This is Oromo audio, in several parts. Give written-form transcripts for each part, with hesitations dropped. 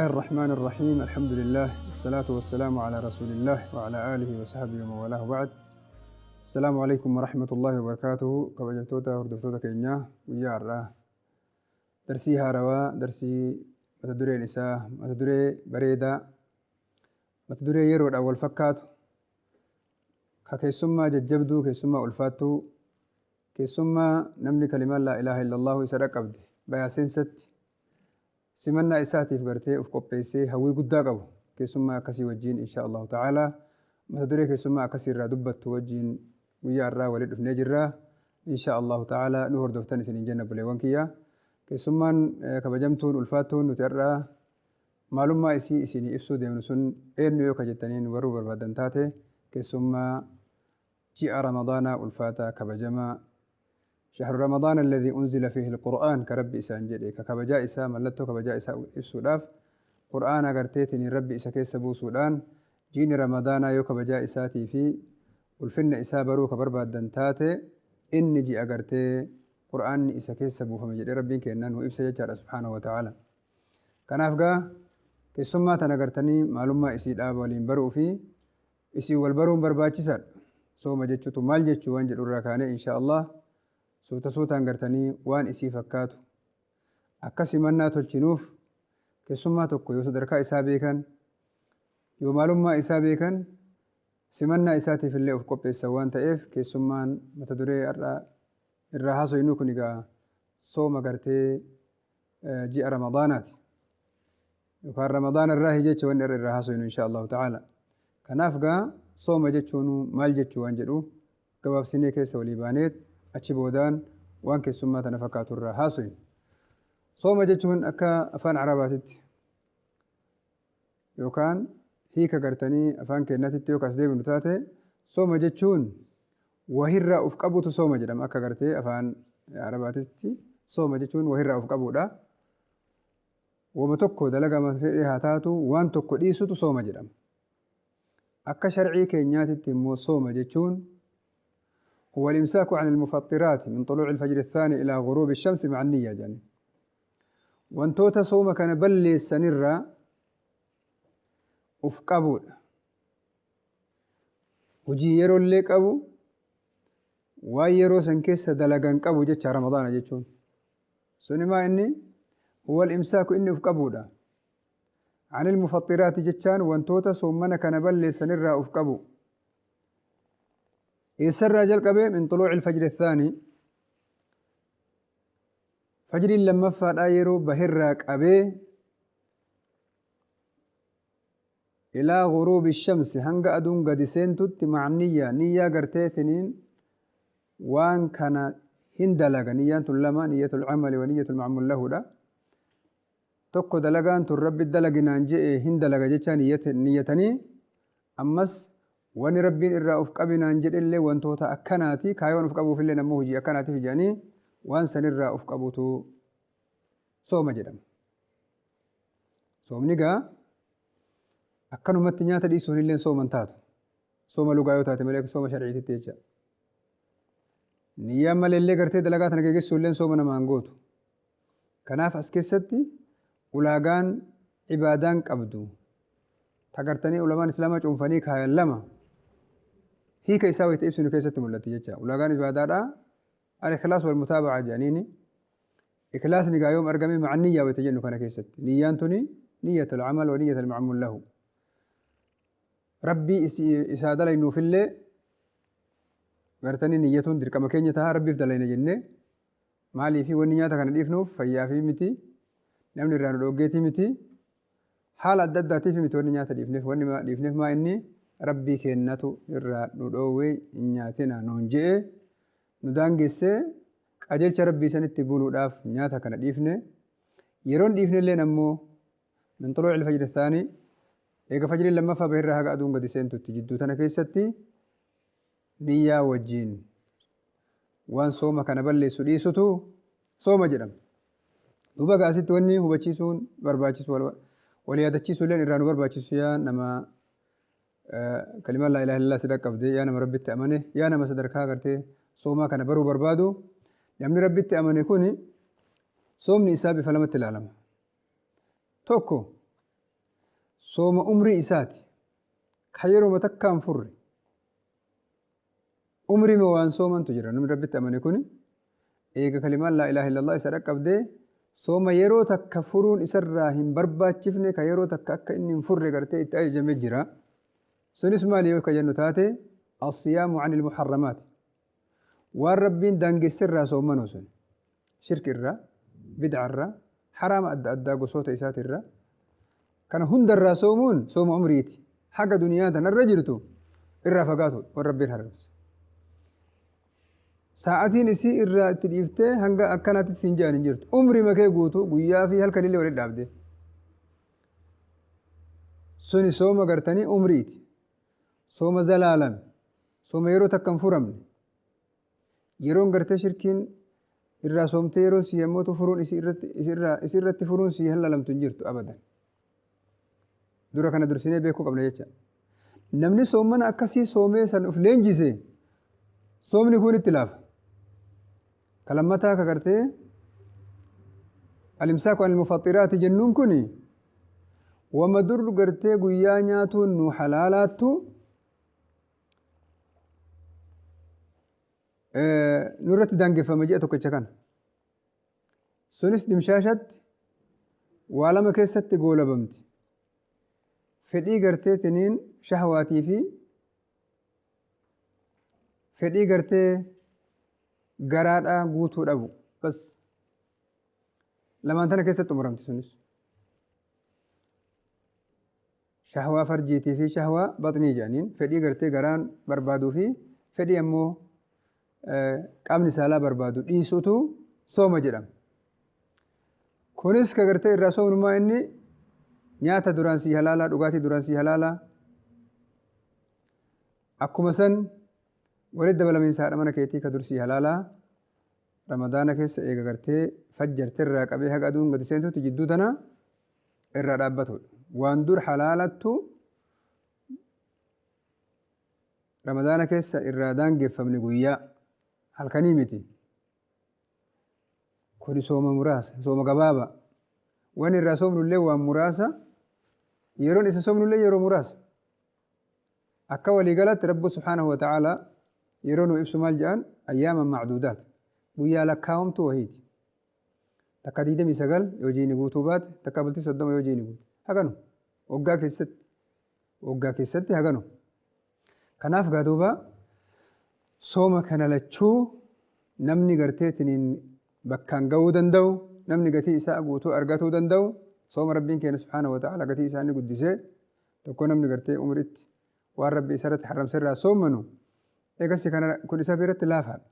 الرحمن الرحيم الحمد لله والصلاة والسلام على رسول الله وعلى آله وصحبه ومن والاه بعد السلام عليكم ورحمة الله وبركاته. Kabajamtoota hordoftoota keenyaa, guyyaa har'aa darsii haarawaa, darsii mata dureen isaa mata duree bareedaa, mata duree yeroodhaan wal fakkaatu, ka keessummaa jajjabduu, keessummaa ulfaattuu, keessummaa namni kalimaan laa ilaaha illallahu isa dhaqqabde bayaa seensatti simannaa isaatiif gartee of qopheessee hawwii guddaa qabu, keessummaa akkasii wajjiin insha Allahu ta'ala mata duree keessummaa akkasii irraa dubbattu wajjiin guyyaa irraa walitti dhufnee jirra. Insha Allahu ta'ala nu hordoftan isiniin jenna. Buleewwan kiyya, keessummaan kabajamtuun ulfaattuun nuti har'aa maalummaa isii isinii ibsuu deemnu sun eenyu yoo ka jettanii nu baruu barbaadan taate, keessummaa ji'a Ramadaanaa ulfaataa kabajamaa, شهر رمضان الذي أنزل فيه القرآن ka Rabbi isaan jedhe, ka kabajaa isaa, mallattoo kabajaa isaa ibsuudhaaf Qur'aana garteetiin Rabbi isa keessa buusuudhaan, jiini Ramadaanaa yoo kabajaa isaatii fi ulfinna isaa baruu ka barbaaddan taate, inni ji'a gartee Qur'aanni isa keessa buufame jedhee Rabbiin kenna nu ibsa jechaadha subhaanahu wa ta'ala. Kanaaf gaa keessummaa tana gartanii maalummaa isiidhaa waliin baruu fi isii wal baruun barbaachisaadha. Sooma jechuutu maal jechuu waan jedhu irraa kaanee insha Allah suuta suutaan gartanii waan isii fakkaatu akka simannaa tolchinuuf, keessummaa tokko yoo sadarkaa isaa beekan, yoo maalummaa isaa beekan, simannaa isaatiif illee of qopheessan waan ta'eef, keessummaan mata duree har'a irraa haasofnu kun egaa sooma gartee ji'a Ramadaanaati. Yookaan Ramadaana irraa jecha wanni irraa haasofnu insha Allahu ta'ala. Kanaaf gaa sooma jechuun maal jechuu waan jedhu gabaabsinee keessa walii baaneet achi boodaan waan keessummaa tana fakkaatu irraa haasofnu. Sooma jechuun akka afaan Arabaatitti yookaan hiika gartanii afaan keenyatitti yoo as deebinu taate, sooma jechuun wahirraa uf qabutu sooma jedhama. Akka gartee afaan Arabaatitti sooma jechuun wahirraa uf qabuudha. Wama tokko dalagaa fedhee haa taatu, waan tokko dhiisutu sooma jedhama. Akka sharcii keenyaatitti immoo sooma jechuun هو الإمساك عن المفطرات من طلوع الفجر الثاني إلى غروب الشمس مع النية يعني wantoota sooma kana balleessanirraa uf qabuudha. Hojii yeroollee qabu, waan yeroo san keessa dalagan qabu jecha Ramadaana jechuun. Sunimaa inni هو الإمساك inni uf qabuudha. عن المفطرات jechaan wantoota soomana kana balleessanirraa uf qabu. Eessarraa jalqabee? من طلوع الفجر الثاني, fajriin lammaffaadhaa yeroo bahirraa qabee, إلى غروب الشمس hanga aduun gadi seentutti, مع النية niyyaa garteetiniin waan kana hin dalaga. Niyyaan tun lama, نية العمل ونية المعمول له dha. Tokko dalagaan tun Rabbi dalaginaan je'e hin dalaga jechaa niyyatanii, ammas wani Rabbiin irraa uf qabinaan jedhellee wantoota akkanaati, kaayoon uf qabuufillee nammoo hojii akkanaatiif jedhanii waan sanirraa uf qabutu sooma jedhama. Soomni gaa akkanumatti nyaata dhiisuun illee sooma hin taatu. Sooma lugaa yoo taate malee, sooma sharciititti jecha. Niyyaan malee gartee dalagaa tana geggeessuu illee sooma namaan gootu. Kanaaf as keessatti ulaagaan ibaadaan qabdu tagartanii ulamaan islaamaa cuunfanii kaayan lama hiika isaa wayita ibsinu keessatti mul'atti jecha. Ulaagaan ibaadaadhaa الإخلاص والمتابعة jedhaniini. Ikhlaasni gaa yoom argame? مع النية wayita jennu kana keessatti. Niyyaan tuni نية العمل ونية المعمول له. Rabbii isaa dalaynuufillee gartanii niyyatuun dirqama keenya tahaa, Rabbiif dalayna jennee. Maaliifi wanni nyaata kana dhiifnuuf fayyaa fi miti, namni irraa nu dhooggeetii miti, haala adda addaatiif miti. Wanni nyaata dhiifneef, wanni dhiifneef maa inni? Rabbii kennatu irraa nu dhoowwee, hin nyaatina nuun je'e, nu daangessee, qajeelcha Rabbii sanitti buluudhaaf nyaata kana dhiifne. Yeroon dhiifne illeen ammoo من طلوع الفجر الثاني, eega fajriin lammaffaa bahirraa haga aduun gadi seentutti jidduu tana keessatti niyyaa wajjiin waan sooma kana balleessu dhiisutu sooma jedhama. Duuba gaasitti wanni hubachiisuun barbaachisu, wal yaadachiisuu illeen irraa nu barbaachisu, yaa nama kalimaa laa ilaaha illallah si dhaqqabde, yaa nama Rabbitti amane, yaa nama sadarkaa gartee soomaa kana baruu barbaadu, namni Rabbitti amane kuni soomni isaa bifa lamatti ilaalama. Tokko Sooma umrii isaati. Ka yeroo takkaan furre. Umrii waan soomantu jira. Namni Rabbitti amane kuni eega kalimaan laa ilaaha illallah isa dhaqqabdee sooma yeroo takka furuun isarraa hin barbaachifne ka yeroo takka akka inni hin furre gartee itti ajajamee jira. Sunis maali yoo ka jennu taate assiyaamu anil muharramaati. Waan Rabbiin daangesse irraa soommanuu sun. Shirki irraa, bid'a irraa, haraama adda addaa gosoota isaatirraa. Kana hundarraa soomuun sooma umriiti. Haga duniyaa tanarra jirtu irraa fagaatu waan Rabbiin haramse. Sa'atiin isii irraa itti dhiiftee hanga akkanaatti siin jedhan hin jirtu. Umrii makee guutuu guyyaa fi halkanillee walitti dhaabde. Suni sooma gartanii umriiti. Sooma zalaalame. Sooma yeroo takka hin furamne. Yeroon gartee shirkiin irraa soomtee yeroon si yemmootu furuun isii irratti furuun si hallalamtu hin jirtu abadan. Dura kana dursinee beekuu qabna jecha. Namni soomana akkasii soomee san of leenjise soomni kun itti laafa. Ka lammataa ka gartee alimsaaku anil mufaxiraati jennuun kuni wama dur gartee guyyaa nyaatuun nu halaalaattu nurratti daangeffama ji'a tokkicha kana. Sunis dimshaashatti waa lama keessatti goolabamti. Fedhii gartee tiniin shahwaatii fi fedhii gartee garaadhaa guutuu dhabu. Bas lamaan tana keessatti xumuramti sunis. Shahwaa farjiitii fi shahwaa baxnii jedhaniin fedhii gartee garaan barbaaduu fi fedhii ammoo qaamni saalaa barbaadu dhiisuutu sooma jedhama. Kunis ka gartee irraa soomnummaa inni nyaata duraan sii halaalaa, dhugaatii duraan sii halaalaa. Akkuma san walitti dabalamiinsa haadha mana keetii ka dur sii halaalaa Ramadaana keessa eega gartee fajjarte irraa qabee haga aduun gadi seentutti jidduu tana irraa dhaabbatudha. Waan dur halaalattu Ramadaana keessa irraa daangeffamne guyyaa halkanii miti. Kuni sooma muraasa, sooma gabaabaa. Waan irraa soomnullee waan muraasa, yeroon isa soomnullee yeroo muraasa. Akka waliigalatti Rabbi subhaanahu wa ta'aalaa yeroo nu ibsu maal jedhan ayyaaman macduudaat guyyaa lakkaa'amtu wahiiti. Takka 29 yoo jiini guutuu baate, takka bultii 30 yoo jiini guute. Haganu waggaa keessatti waggaa keessatti haganu. Kanaaf gaa duuba sooma kana lachuu namni garteetiniin bakkaan ga'uu danda'u, namni gatii isaa guutuu argatuu danda'u, sooma Rabbiin keenya subhaanahu wa ta'ala gatii isaa inni guddisee tokko namni gartee umriitti waan Rabbi isarratti haramse irraa soommanu eegasi kana kun isa biratti laafaadha.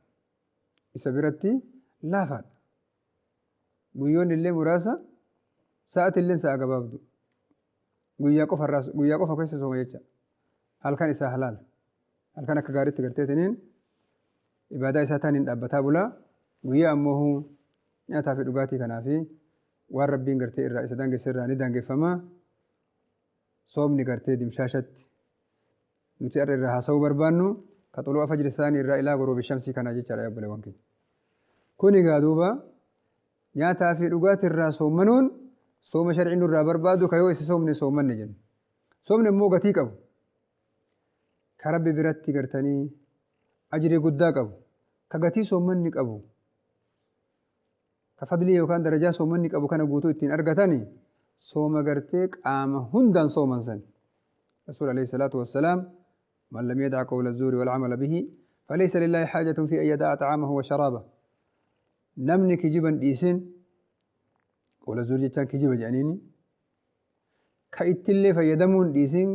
Isa biratti laafaadha. Guyyoonni illee muraasa, sa'ati illee sa'a gabaabdu. Guyyaa qofa irraa guyyaa qofa keessa sooma jecha. Halkan isaa halaala. Halkan akka gaariitti garteetiniin ibaadaa isaa taaniin dhaabbataa bulaa. Guyyaa ammoo nyaataa fi dhugaatii kanaa fi waan Rabbiin gartee irraa isa daangesse irraa ni daangeffama. Soomni gartee dimshaashatti nuti har'a irraa haasa'uu barbaannu ka xulu'a fajri isaanii irraa ilaa guruubi shamsii kanaa jechaadha yaa obboleewwan keenya. Kun egaa duuba nyaataa fi dhugaatii irraa soommanuun sooma shar'ii nurraa barbaadu ka yoo isa soomne soommanne jennu. Soomni immoo gatii qabu. Ka Rabbi biratti gartanii ajrii guddaa qabu. Ka gatii soommanni qabu. Ka fadlii yookaan darajaa soommanni qabu kana guutuu ittiin argatani sooma gartee qaama hundaan sooman san. Rasuul alayhi salaatu wassalaam man lam yada'a qawla zuuri wal amala bihi falaysa lillahi haajatun fi an yada'a ta'amahu wa sharaaba. Namni kijiban dhiisin qawla zuur jechaan kijiba jedhaniini ka ittillee fayyadamuun dhiisin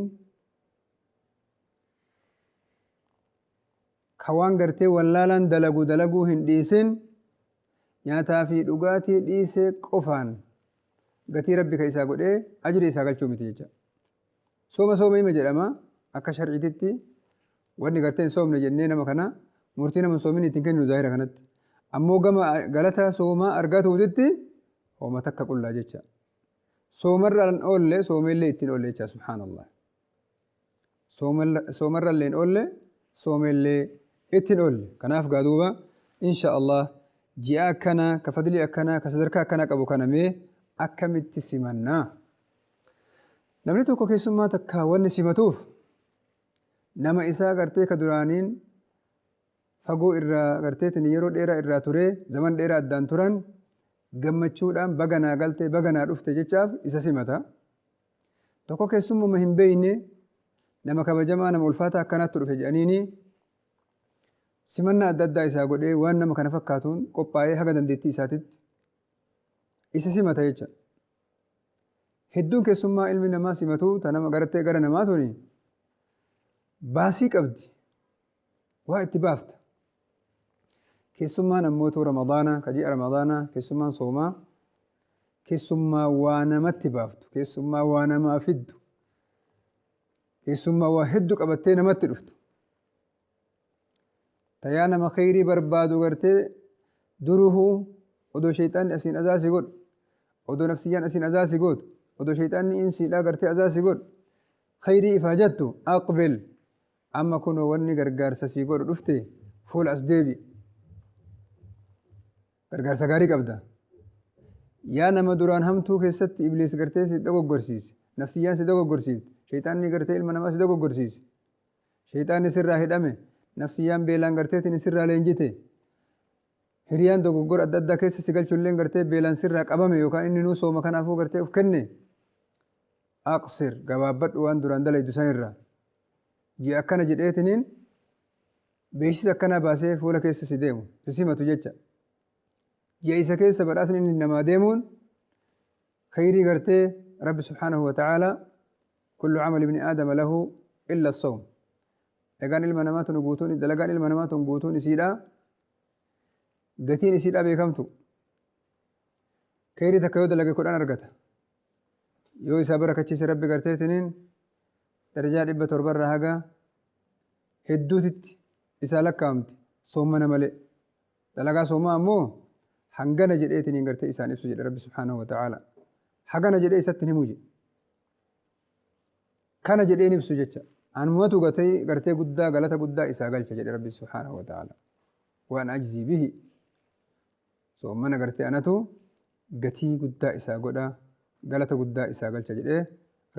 ka waan gartee wallaalaan dalagu dalaguu hin dhiisin nyaataa fi dhugaatii dhiisee qofaan gatii Rabbi ka isaa godhee ajrii isaa galchuu miti jecha. Sooma sooma hima jedhama akka shar'iititti wanni gartee hin soomne jennee nama kana murtii nama hin soomin ittiin kenninu zaahira kanatti. Ammoo gama galata soomaa argatuutitti hooma takka qullaa jecha. Soomarra hin oolle soomeellee ittiin oolle jecha subhaanallah. Soomarra illee hin oolle soomeellee ittiin oolle. Kanaaf gaa duuba insha Allah ji'a akkanaa ka fadlii akkanaa ka sadarkaa akkanaa qabu kana mee akkamitti simannaa? Namni tokko keessummaa takka wanni simatuuf nama isaa gartee ka duraaniin fagoo irraa garteetiin yeroo dheeraa irraa turee zaman dheeraa addaan turan gammachuudhaan baga naa galte, baga naa dhufte jechaaf isa simata. Tokko keessummuma hin beeyne, nama kabajamaa, nama ulfaataa akkanaatti dhufe jedhaniini simannaa adda addaa isaa godhee waan nama kana fakkaatuun qophaa'ee haga dandeettii isaatitti isa simata jecha. Hedduun keessummaa ilmi namaa simatu ta nama gartee gara namaa tuni baasii qabdi. Waa itti baafta. Keessummaan ammootuu Ramadaanaa, ka ji'a Ramadaanaa, keessummaan soomaa, keessummaa waa namatti baaftu, keessummaa waa namaa fiddu, keessummaa waa hedduu qabattee namatti dhuftu. Tayaa nama kheyrii barbaadu gartee duruhuu odoo sheyxaanni asiin azaa si godhu, odoo nafsiyyaan asiin azaa si gootu, odoo sheyxaanni insiidhaa gartee azaa si godhu, kheyrii ifaa jettu aqbil, amma kunoo wanni gargaarsa sii godhu dhufte, fuula as deebi'i. Gargaarsa gaarii qabda. Yaa nama duraan hamtuu keessatti ibliis gartee si dogoggorsiise, nafsiyyaan si dogoggorsiifte, sheyxaanni gartee ilma namaa si dogoggorsiise, sheyxaanni sirraa hidhame, nafsiyyaan beelaan garteetiin sirraa leenjite, hiriyaan dogoggora adda addaa keessa si galchulleen gartee beelaan sirraa qabame yookaan inni nuu sooma kanaafuu gartee of kenne, aqsir, gabaabbadhu waan duraan dalaydu sanirraa. Ji'a akkana jedheetiniin beeksisa akkanaa baasee fuula keessa si deemu, si simatu jecha. Ji'a isa keessa badhaasni inni namaa deemuun khayrii gartee Rabbi subhaanahu wa ta'aalaa kullu camali ibni aadama lahu illa sawm. Egaan ilma namaa tun guutuun, dalagaan ilma namaa tun guutuun isiidha. Gatiin isiidha beekamtu. Khayrii takka yoo dalage 10 argata. Yoo isaa barakachiise Rabbi garteetiniin darajaa 700 irraa haga hedduutitti isaa lakkaa'amti soommana malee. Dalagaa soomaa ammoo hangana jedheetiniin gartee isaan ibsu jedhe Rabbi subhaanahu wa ta'aala. Hagana jedhee isatti hin himu jedhe. Kana jedhee hin ibsu jecha. Anumatu gatee gartee guddaa galata guddaa isaa galcha jedhe Rabbi subhaanahu wa ta'aala. Waan ajzii bihi, soommana gartee anatu gatii guddaa isaa godha, galata guddaa isaa galcha jedhee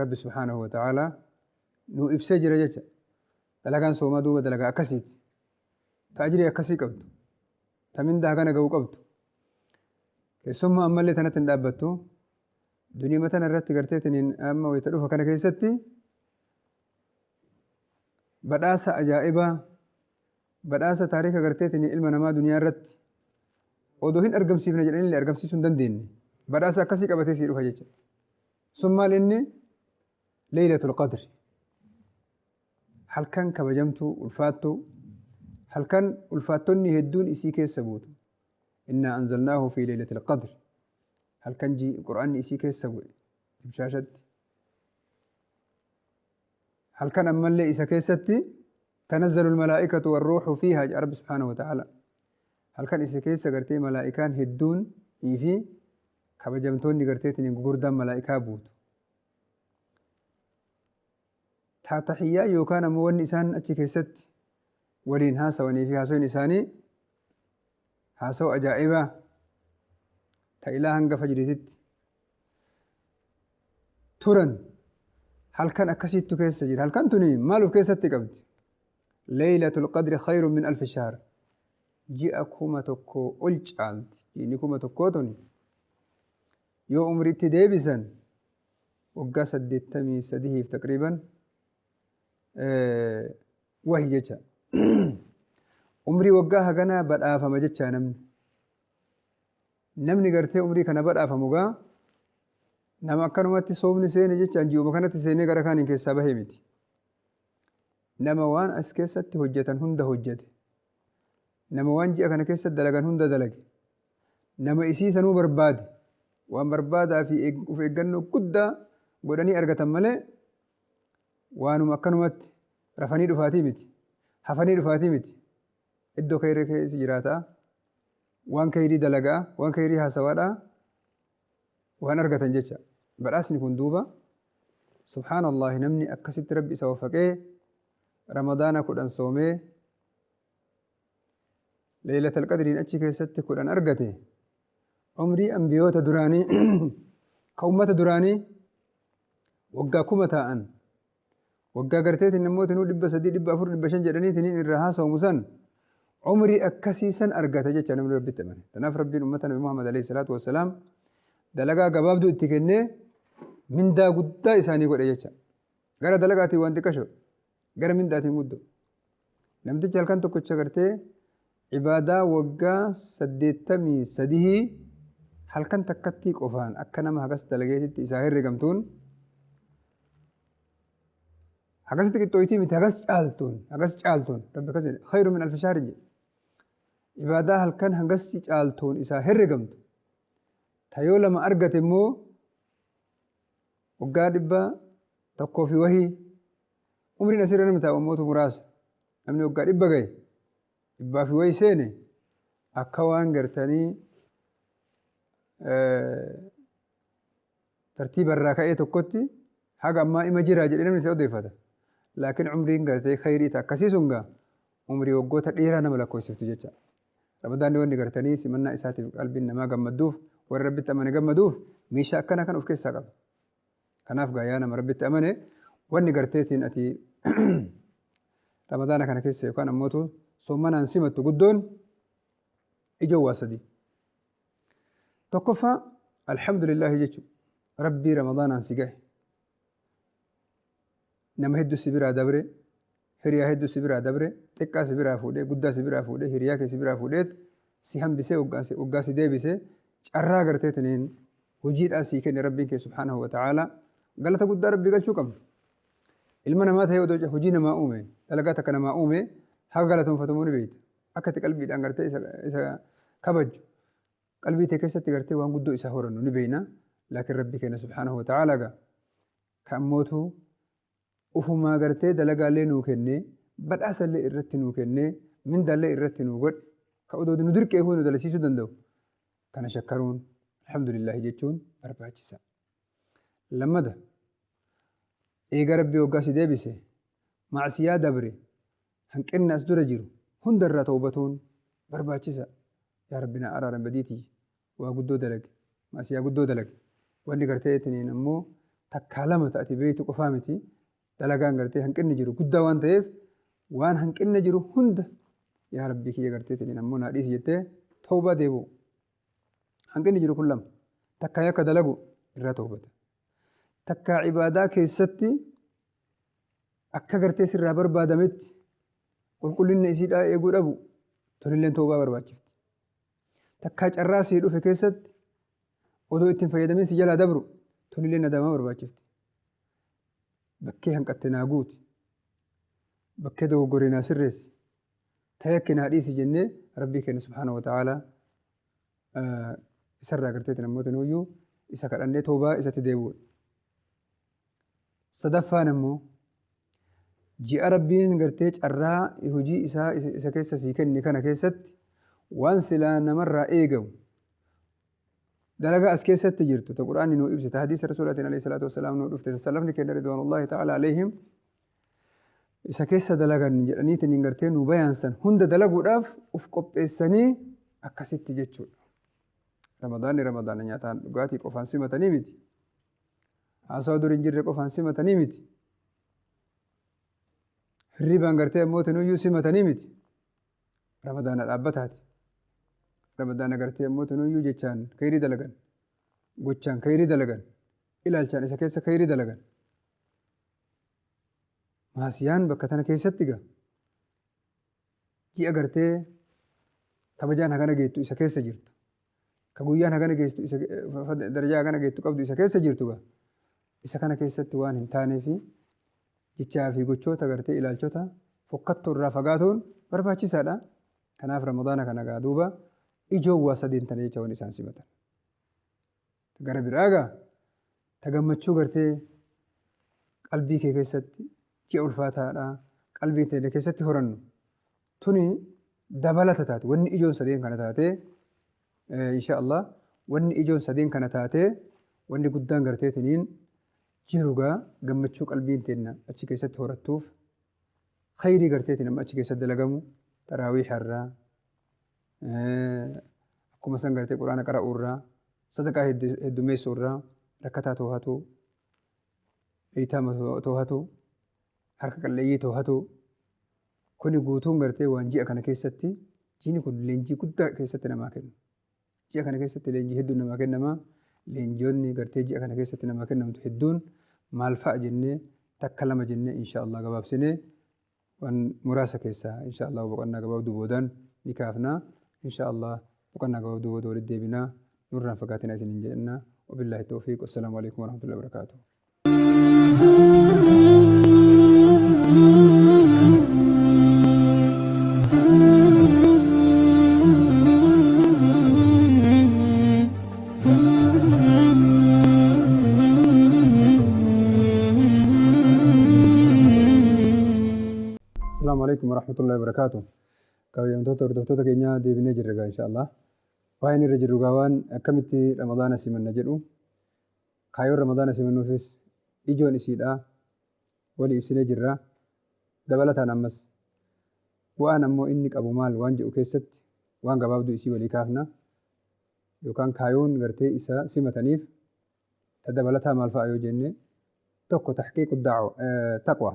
Rabbi subhaanahu wa ta'aala nuu ibsee jira jecha. Dalagaan soomaa duuba dalagaa akkasiiti. Ta ajrii akkasii qabdu. Ta mindaa hagana ga'u qabdu. Keessummaa ammallee tanatti hin dhaabbattu. Duniima tana irratti garteetiniin amma wayita dhufa kana keessatti badhaasa ajaa'ibaa, badhaasa taarika garteetiniin ilma namaa duniyaa irratti odoo hin argamsiifne jedhanillee argamsiisuu hin dandeenye. Badhaasa akkasii qabatee sii dhufa jecha. Sun maal inni? Leeylatul Qadri. Halkan kabajamtuu, ulfaattuu, halkan ulfaattonni hedduun isii keessa buutu. Innaa anzalnaahu fi leeylatil qadr. Halkan Qur'aanni isii keessa bu'e dimshaashatti. Halkan ammallee isa keessatti tanazzalu almalaa'ikatu warruuhu fiihaa jedha Rabbi subhaanahu wa ta'aala. Halkan isa keessa gartee malaa'ikaan hedduun fi kabajamtoonni garteetiin gugurdaan malaa'ikaa buutu. Taatahiyyaa yookaan ammoo wanni isaan achi keessatti waliin haasawanii fi haasawiin isaanii haasawa ajaa'ibaa ta ilaa hanga fajriititti turan halkan akkasiittu keessa jira. Halkan tuni maal of keessatti qabdi? Leeylatul qadri khayrun min alfi shahr. Ji'a 1000 ol caalti. Ji'ni 1000 tuni yoo umriitti deebisan waggaa 83f taqriiban wahi jecha. Umrii waggaa haganaa badhaafama jechaa namni. Namni gartee umrii kana badhaafamu gaa nama akkanumatti soomni seene jechaan ji'uma kanatti seenee gara kaaniin keessaa bahee miti. Nama waan as keessatti hojjetan hunda hojjete. Nama waan ji'a kana keessatti dalagan hunda dalage. Nama isii sanuu barbaade. Waan barbaadaa fi of eeggannoo guddaa godhanii argatan malee waanuma akkanumatti rafanii dhufaatii miti. Hafanii dhufaatii miti. Iddoo kayrii keessa jiraataa, waan kayrii dalagaa, waan kayrii haasawaadhaa waan argatan jecha. Badhaasni kun duuba subhaanallahi namni akkasitti Rabbi isa waffaqee Ramadaana 10 soomee Leeylatal Qadriin achi keessatti 10 argate, umrii anbiyoota duraanii ka ummata duraanii Waggaa 1000 taa'an waggaa garteetiin namoota nuu 300 400 500 jedhaniitiin irraa haasawamu san umrii akkasii san argata jecha namni Rabbitti amane. Tanaaf Rabbiin ummata Nabi Muhammad alayhi salaatu wassalaam dalagaa gabaabduu itti kennee mindaa guddaa isaanii godhe jecha. Gara dalagaatiin waan xiqqasho, gara mindaatiin guddoo. Namtichi halkan tokkicha gartee ibaadaa waggaa 83 halkan takkattii qofaan akka nama hagas dalageetitti isaa herregamtuun hagasitti qixxooytii miti, hagas caaltuun, hagas caaltuun Rabbi akkas jedhe, khayru min alfi shahrin jedhe. Ibaadaa halkan hagas caaltuun isaa herregamtu tayoo lama argate immoo waggaa 100 fi wahii umriin asirra namni taa'u ammootu muraasa. Namni waggaa 100 gahe, dhibbaa fi wahii seene, akka waan gartanii tartiiba irraa ka'ee tokkotti haga ammaa ima jira jedhee namni isa odeeffata. Laakiin umriin gartee khayrii ta akkasii sun gaa umrii waggoota dheeraa nama lakkoofsiftu jecha. Ramadaanni wanni gartanii simannaa isaatiif qalbiin namaa gammadduuf, warri Rabbitti amane gammaduuf, meeshaa akkana kan of keessaa qaba. Kanaaf gaa yaa nama Rabbitti amane, wanni garteetiin ati Ramadaana kana keessa yookaan ammootu soommanaan simattu guddoon ijoo waa sadii. Tokkoffaa, alhamdulillaahi jechuun Rabbii Ramadaanaan si gahe. Nama hedduu si biraa dabre, hiriyaa hedduu si biraa dabre, xiqqaa si biraa fuudhee, guddaa si biraa fuudhee, hiriyaa kee si biraa fuudheet si hambisee waggaa si deebisee carraa garteetiniin hojiidhaan sii kenne Rabbiin kee subhaanahu wa ta'aalaa, galata guddaa Rabbii galchuu qabna. Ilma namaa ta'ee odoo hojii namaa uume, dalagaa takka namaa uume, haga galatoonfatamuu ni beekta. Akka itti qalbiidhaan gartee isa kabajju, qalbii tee keessatti gartee waan guddoo isaa horannu ni beekna. Laakiin Rabbii keenya subhaanahu wa ta'aalaa gaa kan ammootu ufumaa gartee dalagaallee nuu kennee, badhaasallee irratti nuu kennee, mindaallee irratti nuu godhe, ka odoo nu dirqee nu dalasiisuu danda'u kana shakkaruun alhamdulillahi jechuun barbaachisa. Lammada, eega Rabbii waggaa si deebise, macsiyaa dabre, hanqinni as dura jiru hundarraa tawbatuun barbaachisa. Yaa Rabbi, naa araaran, badiitii waa guddoo dalage, macsiyaa guddoo dalage. Wanni gartee itiniin ammoo takkaa lama ta'ati beektu qofaa miti, dalagaan gartee hanqinni jiru guddaa waan ta'eef, waan hanqinni jiru hunda yaa Rabbii kiyya gartee itiniin ammoo naa dhiisi jettee tawbaa deebi'u. Hanqinni jiru kun lama. Takkaa yakka dalagu irraa tawbata. Takkaa ibaadaa keessatti akka gartee sirraa barbaadametti qulqullinna isiidhaa eeguu dhabu, tunilleen tawbaa barbaachifti. Takkaa carraa sii dhufe keessatti odoo ittiin fayyadamin si jalaa dabru, tunillee nadaamaa barbaachifti. Bakkee hanqatte naa guuti. Bakkee dogoggoree naa sirreessi. Tayakke naa dhiisi jennee Rabbii keenya subhaanahu wa ta'aalaa isarraa garteetti namoota nuyyuu isa kadhannee toobaa isatti deebi'uudha. Sadaffaan immoo ji'a Rabbiin gartee carraa hojii isaa isa keessa sii kenne kana keessatti waan silaa namarraa eegamu, dalagaa as keessatti jirtu ta Qur'aanni nuu ibse, ta hadiisa Rasuulaatiin alayhi salaatu wassalaam nuu dhufte, ta salafni keenya ridwaanullahi ta'ala alayhim isa keessa dalagan jedhaniitiin hin gartee nuu bayaansan hunda dalaguudhaaf uf qopheessanii akkasitti jechuudha. Ramadaanni Ramadaana nyaataan dhugaatii qofaan simatanii miti. Haasawa dur hin jirre qofaan simatanii miti. Hirribaan gartee ammoo tinuyyuu simatanii miti. Ramadaana dhaabbataati. Ramadaana gartee ammoo tinuyyuu jechaan kayrii dalagan. Gochaan kayrii dalagan. Ilaalchaan isa keessa kayrii dalagan. Maasiyaan bakka tana keessatti gaa ji'a gartee kabajaan hagana geettu isa keessa jirtu, ka guyyaan hagana geessu isa darajaa hagana geettu qabdu isa keessa jirtu gaa isa kana keessatti waan hin taanee fi jechaa fi gochoota gartee ilaalchota fokkattuu irraa fagaatuun barbaachisaadha. Kanaaf Ramadaana kana gaa duuba ijoo waa sadeen tana jecha waan isaan simatan. Gara biraa gaa ta gammachuu gartee qalbii kee keessatti ji'a ulfaataadha qalbii teenya keessatti horannu tuni dabalata taate. Wanni ijoon sadeen kana taate, insha Allah, wanni ijoon sadeen kana taate, wanni guddaan garteetiniin jiru gaa gammachuu qalbiin teenna achi keessatti horattuuf khayrii garteetiin amma achi keessatti dalagamu, taraawiiha irraa, akkuma san gartee Quraana qara'uu irraa, sadaqaa heddummeessuu irraa, rakkataa too'atuu. Aytaama toohatu, harka qalleeyyii toohatu. Kuni guutuun gartee waan ji'a kana keessatti jiini kun leenjii guddaa keessatti namaa kennu. Ji'a kana keessatti leenjii hedduun namaa kennama. Leenjiyoonni gartee ji'a kana keessatti namaa kennamtu hedduun maal fa'a jennee takka lama jennee insha Allah gabaabsinee waan muraasa keessaa insha Allah boqonnaa gabaabduu boodaan ni kaafna. Insha Allah boqonnaa gabaabduu booda walitti deebinaa. Nurraan fagaatinaa isiniin jenna. Wabillaahi tawfiiq. Wassalaamu alaikum warahmatullahi wabarakaatuh. Asalaamu alaikum warahmatullahi wabarakaatuh. Kabajamtoota hordoftoota keenyaa deebinee jirra egaa insha Allah. Waa'een irra jirru gaa waan akkamitti Ramadaana simanna jedhu. Kaayyoon Ramadaana simannuufis ijoon isiidha. Walii ibsinee jirra. Dabalataan ammas bu'aan ammoo inni qabu maal waan jedhu keessatti waan gabaabduu isii walii kaafna. Yookaan kaayoon gartee isa simataniif ta dabalataa maal fa'a yoo jenne, tokko tahqiiqu taqwa.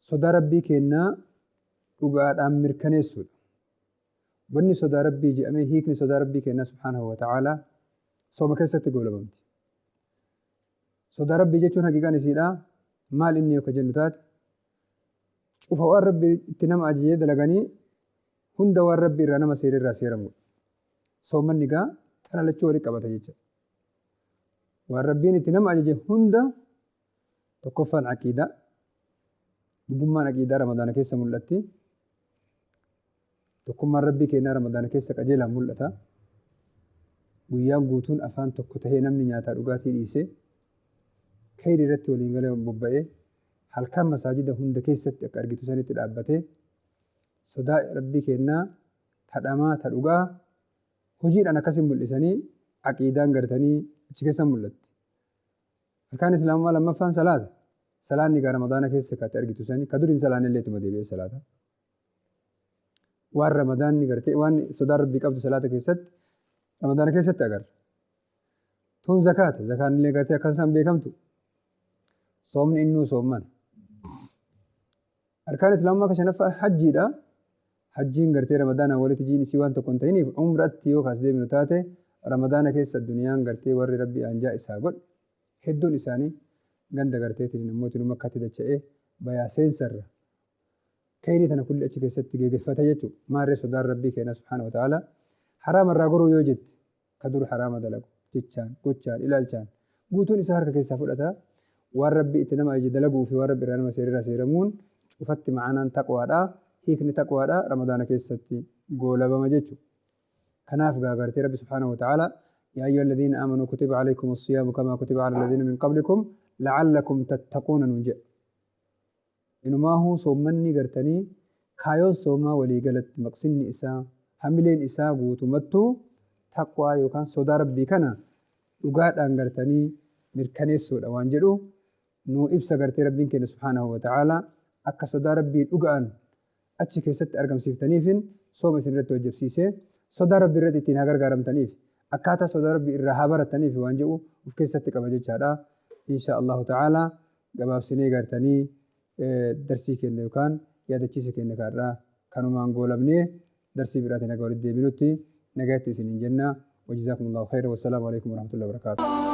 Sodaa Rabbii keennaa dhugaadhaan mirkaneessuudha. Wanni sodaa Rabbii je'amee hiikni sodaa Rabbii keennaa subhaanahu wa ta'aalaa sooma keessatti goolabamti. Sodaa Rabbii jechuun haqiiqaan isiidhaa maal inni yoo ka jennu taate, cufa waan Rabbi itti nama ajajee dalaganii hunda waan Rabbi irraa nama seere irraa seeramuudha. Soommanni gaa tana lachuu walitti qabata jecha. Waan Rabbiin itti nama ajaje hunda, tokkoffaan aqiidaa. Dhugummaan aqiidaa Ramadaana keessa mul'atti. Tokkummaan Rabbii keenyaa Ramadaana keessa qajeelaan mul'ata. Guyyaan guutuun afaan tokko tahee namni nyaataa dhugaatii dhiisee kheyrii irratti waliin galee bobba'ee halkan masaajida hunda keessatti akka argitu sanitti dhaabbatee sodaa Rabbii keenyaa ta dhamaa ta dhugaa hojiidhaan akkasiin mul'isanii aqiidaan gartanii achi keessa mul'atti. Arkaan Islaamummaa lammaffaan salaata. Salaanni egaa Ramadaana keessa ka ati argitu sani, ka dur hin salaanne illee ittuma deebi'ee salaata. Waan Ramadaanni gartee waan sodaan Rabbii qabdu salaata keessatti Ramadaana keessatti agarra. Tun zakaata. Zakaan illee gartee akka isaan beekamtu. Soomni innuu soommana. Arkaan Islaamummaa ka shanaffaa hajjiidha. Hajjiin gartee Ramadaanaan walitti jiin isii waan tokko hin ta'iniif umratti yoo kaas deebinu taate, Ramadaana keessa duniyaan gartee warri Rabbi aanjaa isaa godhe hedduun isaanii ganda garteetiin namootinu Makkatti dacha'ee bayaa seensarra keyrii tana kulli achi keessatti geegeffata jechu. Maarree sodaan Rabbii keenaa subhaanahu wa ta'aalaa haraama irraa goruu yoo jette, ka dur haraama dalagu jechaan, gochaan, ilaalchaan guutuun isaa harka keessaa fudhata. Waan Rabbi itti nama ajaje dalaguu fi waan Rabbi irraa nama seere irraa seeramuun cufatti ma'anaan taqwaadha. Hiikni taqwaadha Ramadaana keessatti goolabama jechu. Kanaaf gaa gartee Rabbi subhaanahu wa ta'aalaa yaa ayyuha alladhiina aamanuu kutiba alaykum as-siyaamu kamaa kutiba ala alladhiina min qablikum la'allakum tattaquuna nuun jedha. Inumaahuu soommanni gartanii kaayoon soomaa walii galatti maqsinni isaa, hamileen isaa guutumattuu taqwaa yookaan sodaa Rabbii kana dhugaadhaan gartanii mirkaneessuudha waan jedhu nuu ibsa. Gartee Rabbiin keenya subhaanahu wa ta'aalaa akka sodaa Rabbii dhuga'an achi keessatti argamsiiftaniifin sooma isin irratti wajjabsiisee, sodaa Rabbii irratti ittiin haa gargaaramtaniif, akkaataa sodaa Rabbii irraa haa barattaniif waan jedhu uf keessatti qaba jechaadha. Insha Allahu ta'aalaa gabaabsinee gartanii darsii keenya yookaan yaadachiisa keenya kaarraa kanumaan goolabnee darsii biraatiin haga walitti deebinutti nagayatti isiniin jenna. Wajazaakumullahu khayra, wassalaamu alaikum warahmatullahi wabarakaatuh.